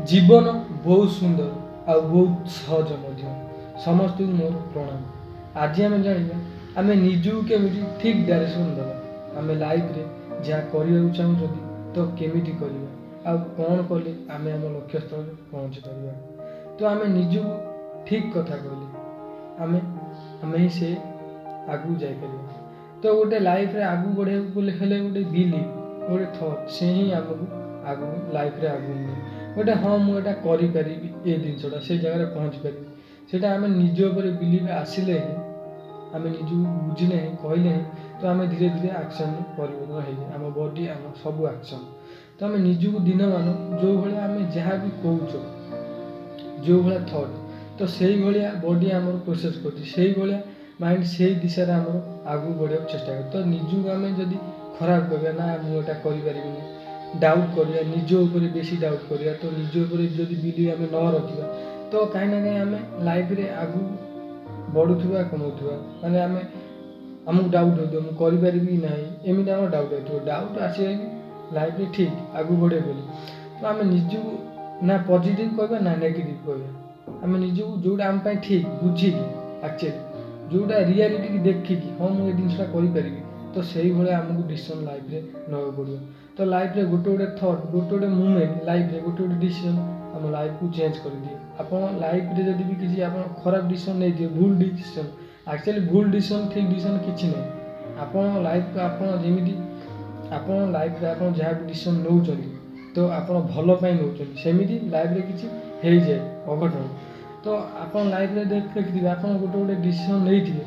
ଜୀବନ ବହୁତ ସୁନ୍ଦର ଆଉ ବହୁତ ସହଜ ମଧ୍ୟ। ସମସ୍ତଙ୍କୁ ମୋର ପ୍ରଣାମ। ଆଜି ଆମେ ଜାଣିବା ଆମେ ନିଜକୁ କେମିତି ଠିକ୍ ଡାଇରେକ୍ସନ୍ ଦେବା, ଆମେ ଲାଇଫ୍ରେ ଯାହା କରିବାକୁ ଚାହୁଁଛନ୍ତି ତ କେମିତି କରିବା ଆଉ କ'ଣ କଲେ ଆମେ ଆମ ଲକ୍ଷ୍ୟସ୍ଥଳରେ ପହଞ୍ଚି ପାରିବା। ତ ଆମେ ନିଜକୁ ଠିକ୍ କଥା କହିଲେ ଆମେ ଆମେ ହିଁ ସେ ଆଗକୁ ଯାଇପାରିବା। ତ ଗୋଟେ ଲାଇଫ୍ରେ ଆଗକୁ ବଢ଼ିବାକୁ ହେଲେ ଗୋଟେ ବିଲିଭ୍, ଗୋଟେ ଥଟ୍, ସେ ହିଁ ଆମକୁ ଆଗକୁ ଲାଇଫ୍ରେ ଆଗକୁ ନିଏ। ଗୋଟେ ହଁ ମୁଁ ଏଇଟା କରିପାରିବି, ଏ ଜିନିଷଟା ସେ ଜାଗାରେ ପହଞ୍ଚି ପାରିବି, ସେଇଟା ଆମେ ନିଜ ଉପରେ ବିଲିଭ୍ ଆସିଲେ ହିଁ, ଆମେ ନିଜକୁ ବୁଝିଲେ ହିଁ, କହିଲେ ହିଁ ତ ଆମେ ଧୀରେ ଧୀରେ ଆକ୍ସନ୍ରେ ପରିବର୍ତ୍ତନ ହେଇଯାଏ ଆମ ବଡି, ଆମ ସବୁ ଆକ୍ସନ୍। ତ ଆମେ ନିଜକୁ ଦିନମାନ ଯେଉଁଭଳିଆ ଆମେ ଯାହା ବି କହୁଛ, ଯେଉଁଭଳିଆ ଥଟ୍, ତ ସେଇଭଳିଆ ବଡି ଆମର ପ୍ରୋସେସ୍ କରୁଛି, ସେଇଭଳିଆ ମାଇଣ୍ଡ ସେଇ ଦିଶାରେ ଆମର ଆଗକୁ ବଢ଼ିବାକୁ ଚେଷ୍ଟା କରୁଛି। ତ ନିଜକୁ ଆମେ ଯଦି ଖରାପ କରିବା, ନା ମୁଁ ଏଇଟା କରିପାରିବିନି, ଡାଉଟ୍ କରିବା, ନିଜ ଉପରେ ବେଶୀ ଡାଉଟ୍ କରିବା, ତ ନିଜ ଉପରେ ଯଦି ବିଲିଭ୍ ଆମେ ନ ରଖିବା ତ କାହିଁ ନା କାହିଁ ଆମେ ଲାଇଫ୍ରେ ଆଗକୁ ବଢ଼ୁଥିବା କମଉଥିବା, ମାନେ ଆମେ ଆମକୁ ଡାଉଟ୍ ହେଉଥିବ ମୁଁ କରିପାରିବି କି ନାହିଁ, ଏମିତି ଆମର ଡାଉଟ୍ ହେଉଥିବ। ଡାଉଟ୍ ଆସିବା ବି ଲାଇଫ୍ରେ ଠିକ୍ ଆଗକୁ ବଢ଼ିବ ବୋଲି। ତ ଆମେ ନିଜକୁ ନା ପଜିଟିଭ୍ କହିବା ନା ନେଗେଟିଭ୍ କହିବା, ଆମେ ନିଜକୁ ଯେଉଁଟା ଆମ ପାଇଁ ଠିକ୍ ବୁଝିକି, ଆକ୍ଚୁଆଲି ଯେଉଁଟା ରିଆଲିଟିକି ଦେଖିକି ହଁ ମୁଁ ଏ ଜିନିଷଟା କରିପାରିବି, ତ ସେଇଭଳିଆ ଆମକୁ ଡିସିସନ୍ ଲାଇଫ୍ରେ ନେବାକୁ ପଡ଼ିବ। ତ ଲାଇଫ୍ରେ ଗୋଟେ ଗୋଟେ ଥଟ୍, ଗୋଟେ ଗୋଟେ ମୁଭମେଣ୍ଟ ଲାଇଫ୍ରେ ଗୋଟେ ଗୋଟେ ଡିସିସନ୍ ଆମ ଲାଇଫ୍କୁ ଚେଞ୍ଜ କରିଦିଏ। ଆପଣ ଲାଇଫ୍ରେ ଯଦି ବି କିଛି ଆପଣ ଖରାପ ଡିସିସନ୍ ନେଇଥିବେ, ଭୁଲ ଡିସିସନ୍, ଆକ୍ଚୁଆଲି ଭୁଲ ଡିସିସନ୍ ଠିକ୍ ଡିସିସନ୍ କିଛି ନାହିଁ। ଆପଣ ଲାଇଫ୍କୁ ଆପଣ ଯେମିତି ଆପଣ ଲାଇଫ୍ରେ ଆପଣ ଯାହା ବି ଡିସିସନ୍ ନେଉଛନ୍ତି ତ ଆପଣ ଭଲ ପାଇଁ ନେଉଛନ୍ତି, ସେମିତି ଲାଇଫ୍ରେ କିଛି ହେଇଯାଏ ଅଘଟଣ। ତ ଆପଣ ଲାଇଫ୍ରେ ଦେଖିଥିବେ ଆପଣ ଗୋଟେ ଗୋଟେ ଡିସିସନ୍ ନେଇଥିବେ,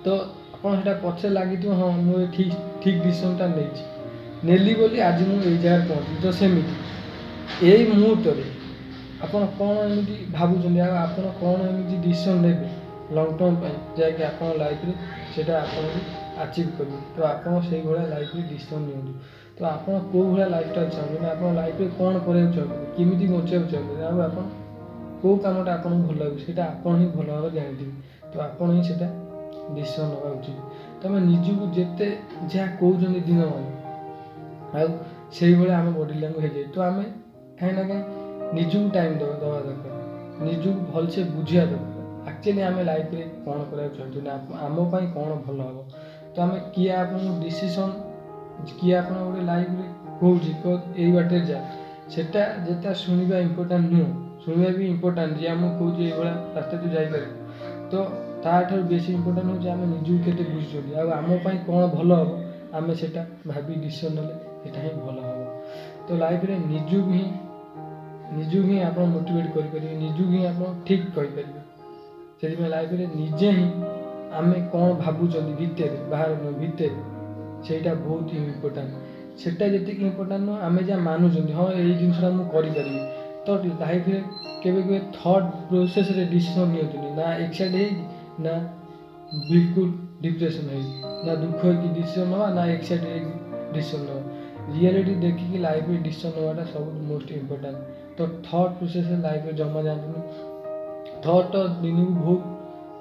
ତ ଆପଣ ସେଇଟା ପଛରେ ଲାଗିଥିବ ହଁ ମୁଁ ଏ ଠିକ୍ ଠିକ୍ ଡିସିସନ୍ଟା ନେଇଛି, ନେଲି ବୋଲି ଆଜି ମୁଁ ଏଇ ଜାଗାରେ ପହଞ୍ଚିଲି। ତ ସେମିତି ଏଇ ମୁହୂର୍ତ୍ତରେ ଆପଣ କ'ଣ ଏମିତି ଭାବୁଛନ୍ତି ଆଉ ଆପଣ କ'ଣ ଏମିତି ଡିସିସନ୍ ନେବେ ଲଙ୍ଗ୍ ଟର୍ମ ପାଇଁ, ଯାହାକି ଆପଣ ଲାଇଫ୍ରେ ସେଇଟା ଆପଣଙ୍କୁ ଆଚିଭ୍ କରିବେ। ତ ଆପଣ ସେଇଭଳିଆ ଲାଇଫ୍ରେ ଡିସିସନ୍ ନିଅନ୍ତୁ। ତ ଆପଣ କେଉଁ ଭଳିଆ ଲାଇଫଷ୍ଟାଇଲ୍ ଚାହୁଁଛନ୍ତି, ଆପଣ ଲାଇଫ୍ରେ କ'ଣ କରିବାକୁ ଚାହୁଁଛନ୍ତି, କେମିତି ବଞ୍ଚିବାକୁ ଚାହୁଁଛନ୍ତି, ଆଉ ଆପଣ କେଉଁ କାମଟା ଆପଣଙ୍କୁ ଭଲ ଲାଗୁଛି, ସେଇଟା ଆପଣ ହିଁ ଭଲ ଭାବରେ ଜାଣିଥିବେ। ତ ଆପଣ ହିଁ ସେଇଟା ଡିସିସନ୍ ନେବା ଉଚିତ। ତମେ ନିଜକୁ ଯେତେ ଯାହା କହୁଛନ୍ତି ଦିନମାନ ଆଉ ସେଇଭଳିଆ ଆମ ବଡି ଲାଙ୍ଗୁଏଜ୍ ହେଇଯାଏ। ତ ଆମେ କାହିଁ ନା କାହିଁ ନିଜକୁ ଟାଇମ୍ ଦେବା ଦରକାର, ନିଜକୁ ଭଲସେ ବୁଝିବା ଦରକାର ଆକ୍ଚୁଆଲି ଆମେ ଲାଇଫ୍ରେ କ'ଣ କରିବାକୁ ଚାହୁଁଛୁ ନା ଆମ ପାଇଁ କ'ଣ ଭଲ ହେବ। ତ ଆମେ କିଏ ଆପଣଙ୍କୁ ଡିସିସନ୍, କିଏ ଆପଣ ଗୋଟେ ଲାଇଫ୍ରେ କହୁଛି ଏଇ ବାଟରେ ଯା, ସେଟା ଯେତେ ଶୁଣିବା ଇମ୍ପୋର୍ଟାଣ୍ଟ ନୁହଁ, ଶୁଣିବା ବି ଇମ୍ପୋର୍ଟାଣ୍ଟ, ଯିଏ ଆମକୁ କହୁଛି ଏଇଭଳିଆ ରାସ୍ତା ତୁ ଯାଇପାରିବୁ, ତ ତା'ଠାରୁ ବେଶୀ ଇମ୍ପୋର୍ଟାଣ୍ଟ ହେଉଛି ଆମେ ନିଜକୁ କେତେ ବୁଝୁଛନ୍ତି ଆଉ ଆମ ପାଇଁ କ'ଣ ଭଲ ହେବ, ଆମେ ସେଇଟା ଭାବି ଡିସିସନ୍ ନେଲେ ସେଇଟା ହିଁ ଭଲ ହେବ। ତ ଲାଇଫ୍ରେ ନିଜକୁ ହିଁ ଆପଣ ମୋଟିଭେଟ୍ କରିପାରିବେ, ନିଜକୁ ହିଁ ଆପଣ ଠିକ୍ କହିପାରିବେ। ସେଥିପାଇଁ ଲାଇଫ୍ରେ ନିଜେ ହିଁ ଆମେ କ'ଣ ଭାବୁଛନ୍ତି ଭିତରେ, ବାହାର ନୁହେଁ ଭିତରେ, ସେଇଟା ବହୁତ ଇମ୍ପୋର୍ଟାଣ୍ଟ। ସେଇଟା ଯେତିକି ଇମ୍ପୋର୍ଟାଣ୍ଟ ନୁହଁ ଆମେ ଯାହା ମାନୁଛନ୍ତି ହଁ ଏଇ ଜିନିଷଟା ମୁଁ କରିପାରିବି। ତ ଲାଇଫ୍ରେ କେବେ କେବେ ଥଟ୍ ପ୍ରୋସେସ୍ରେ ଡିସିସନ୍ ନିଅନ୍ତୁନି, ନା ଏକ୍ସାଇଟ୍ ହେଇକି ନା ବିଲକୁଲ ଡିପ୍ରେସନ୍ ହେଇକି, ନା ଦୁଃଖ ହେଇକି ଡିସିସନ୍ ନେବା ନା ଏକ୍ସାଇଟ୍ ହେଇକି ଡିସିସନ୍ ନେବା। ରିଆଲିଟି ଦେଖିକି ଲାଇଫ୍ରେ ଡିସିସନ୍ ନେବାଟା ସବୁଠୁ ମୋଷ୍ଟ ଇମ୍ପୋର୍ଟାଣ୍ଟ। ତ ଥଟ୍ ପ୍ରୋସେସ୍ରେ ଲାଇଫ୍ରେ ଜମା ଯାଆନ୍ତୁନି। ଥଟ୍ ତ ଦିନକୁ ବହୁତ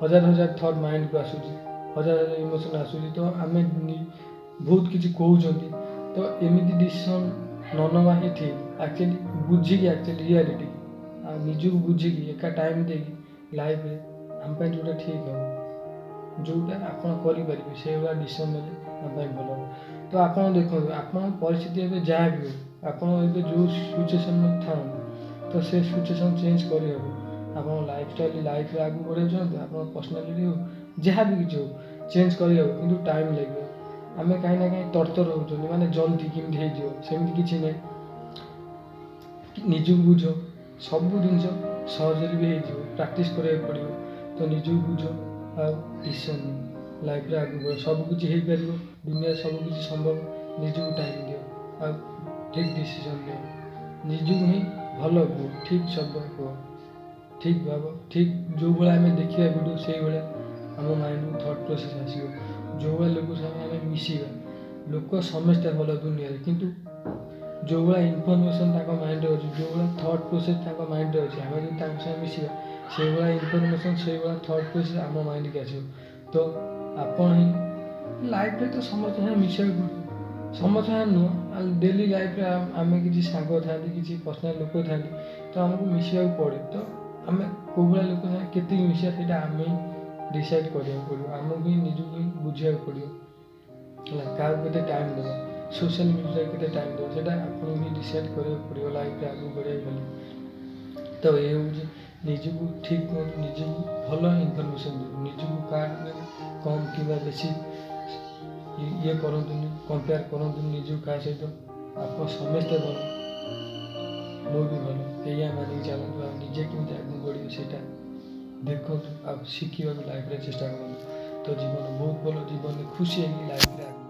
ହଜାର ହଜାର ଥଟ୍ ମାଇଣ୍ଡକୁ ଆସୁଛି, ହଜାର ହଜାର ଇମୋସନ୍ ଆସୁଛି, ତ ଆମେ ବହୁତ କିଛି କହୁଛନ୍ତି। ତ ଏମିତି ଡିସିସନ୍ ନ ନେବା ହିଁ ଠିକ୍। ଆକ୍ଚୁଆଲି ବୁଝିକି, ଆକ୍ଚୁଆଲି ରିଆଲିଟି ଆଉ ନିଜକୁ ବୁଝିକି ଏକା ଟାଇମ୍ ଦେଇକି ଲାଇଫ୍ରେ ଆମ ପାଇଁ ଯେଉଁଟା ଠିକ୍ ହେବ, ଯେଉଁଟା ଆପଣ କରିପାରିବେ, ସେଇଭଳିଆ ଡିସିସନ୍ ନେଲେ ଆମ ପାଇଁ ଭଲ ହେବ। ତ ଆପଣ ଦେଖନ୍ତୁ ଆପଣଙ୍କ ପରିସ୍ଥିତି ଏବେ ଯାହା ବି ହେଉ, ଆପଣ ଏବେ ଯେଉଁ ସିଚୁଏସନ୍ରେ ଥାଆନ୍ତୁ, ତ ସେ ସିଚୁଏସନ୍ ଚେଞ୍ଜ କରିହେବ। ଆପଣ ଲାଇଫଷ୍ଟାଇଲ୍, ଲାଇଫ୍ରେ ଆଗକୁ ବଢ଼ିବାକୁ ଚାହୁଁଛନ୍ତି, ଆପଣ ପର୍ସନାଲିଟି ହେଉ ଯାହା ବି କିଛି ହେଉ ଚେଞ୍ଜ କରିହେବ, କିନ୍ତୁ ଟାଇମ୍ ଲାଗିବ। ଆମେ କାହିଁ ନା କାହିଁ ତରତର ହେଉଛନ୍ତି, ମାନେ ଜଲ୍ଦି କେମିତି ହେଇଯିବ, ସେମିତି କିଛି ନାହିଁ। ନିଜକୁ ବୁଝ, ସବୁ ଜିନିଷ ସହଜରେ ବି ହେଇଯିବ, ପ୍ରାକ୍ଟିସ୍ କରିବାକୁ ପଡ଼ିବ। ତ ନିଜକୁ ବୁଝ ଆଉ ଡିସିସନ୍ ନିଅ, ଲାଇଫ୍ରେ ଆଗକୁ ବଢ଼, ସବୁ କିଛି ହେଇପାରିବ, ଦୁନିଆରେ ସବୁ କିଛି ସମ୍ଭବ। ନିଜକୁ ଟାଇମ୍ ଦିଅ ଆଉ ଠିକ୍ ଡିସିସନ୍ ନିଅ, ନିଜକୁ ହିଁ ଭଲ କୁହ, ଠିକ୍ ଶବ୍ଦ କୁହ, ଠିକ୍ ଭାବ, ଠିକ୍ ଯେଉଁଭଳିଆ ଆମେ ଦେଖିବା ଭିଡ଼ିଓ ସେଇଭଳିଆ ଆମ ମାଇଣ୍ଡକୁ ଥଟ୍ ପ୍ରୋସେସ୍ ଆସିବ। ଯେଉଁଭଳିଆ ଲୋକ ସାଙ୍ଗେ ଆମେ ମିଶିବା, ଲୋକ ସମସ୍ତେ ଭଲ ଦୁନିଆରେ, କିନ୍ତୁ ଯେଉଁଭଳିଆ ଇନଫର୍ମେସନ୍ ତାଙ୍କ ମାଇଣ୍ଡରେ ଅଛି, ଯେଉଁଭଳିଆ ଥଟ୍ ପ୍ରୋସେସ୍ ତାଙ୍କ ମାଇଣ୍ଡରେ ଅଛି, ଆମେ ଯଦି ତାଙ୍କ ସାଙ୍ଗେ ମିଶିବା ସେଇଭଳିଆ ଇନଫର୍ମେସନ୍, ସେଇଭଳିଆ ଥଟ୍ ପ୍ରୋସେସ୍ ଆମ ମାଇଣ୍ଡକି ଆସିବ। ତ ଆପଣ ହିଁ ଲାଇଫ୍ରେ ତ ସମସ୍ତଙ୍କ ସାଙ୍ଗେ ମିଶିବାକୁ ପଡ଼ିବ, ସମସ୍ତଙ୍କ ସାଙ୍ଗେ ନୁହଁ, ଡେଲି ଲାଇଫ୍ରେ ଆମେ କିଛି ସାଙ୍ଗ ଥାଆନ୍ତି, କିଛି ପର୍ସନାଲ୍ ଲୋକ ଥାଆନ୍ତି, ତ ଆମକୁ ମିଶିବାକୁ ପଡ଼େ। ତ ଆମେ କେଉଁ ଭଳିଆ ଲୋକ ସାଙ୍ଗେ କେତିକି ମିଶିବା, ସେଇଟା ଆମେ ହିଁ ଡିସାଇଡ଼୍ କରିବାକୁ ପଡ଼ିବ। ଆମକୁ ହିଁ ନିଜକୁ ହିଁ ବୁଝିବାକୁ ପଡ଼ିବ, ହେଲା? କାହାକୁ କେତେ ଟାଇମ୍ ଦେବା, ସୋସିଆଲ୍ ମିଡ଼ିଆରେ କେତେ ଟାଇମ୍ ଦେବା, ସେଇଟା ଆପଣଙ୍କୁ ହିଁ ଡିସାଇଡ଼୍ କରିବାକୁ ପଡ଼ିବ ଲାଇଫ୍ରେ ଆଗକୁ ବଢ଼ିବାକୁ ହେଲେ। ତ ଏ ହେଉଛି, ନିଜକୁ ଠିକ୍ କୁହନ୍ତୁ, ନିଜକୁ ଭଲ ଇନଫର୍ମେସନ୍ ଦିଅନ୍ତୁ। ନିଜକୁ କାହାଠୁ କମ୍ କିମ୍ବା ବେଶୀ ଇଏ କରନ୍ତୁନି, କମ୍ପେୟାର କରନ୍ତୁନି ନିଜକୁ କାହା ସହିତ। ଆପଣ ସମସ୍ତେ ଭଲ, ମୁଁ ବି ଭଲ, ଏଇଆ ମାନିକି ଚାଲନ୍ତୁ। ଆଉ ନିଜେ କେମିତି ଆଗକୁ ବଢ଼ିବେ, ସେଇଟା ଦେଖନ୍ତୁ ଆଉ ଶିଖିବାକୁ ଲାଇଫ୍ରେ ଚେଷ୍ଟା କରନ୍ତୁ। ତ ଜୀବନ ବହୁତ ଭଲ, ଜୀବନରେ ଖୁସି ହେଇକି ଲାଇଫ୍ରେ ଆଗକୁ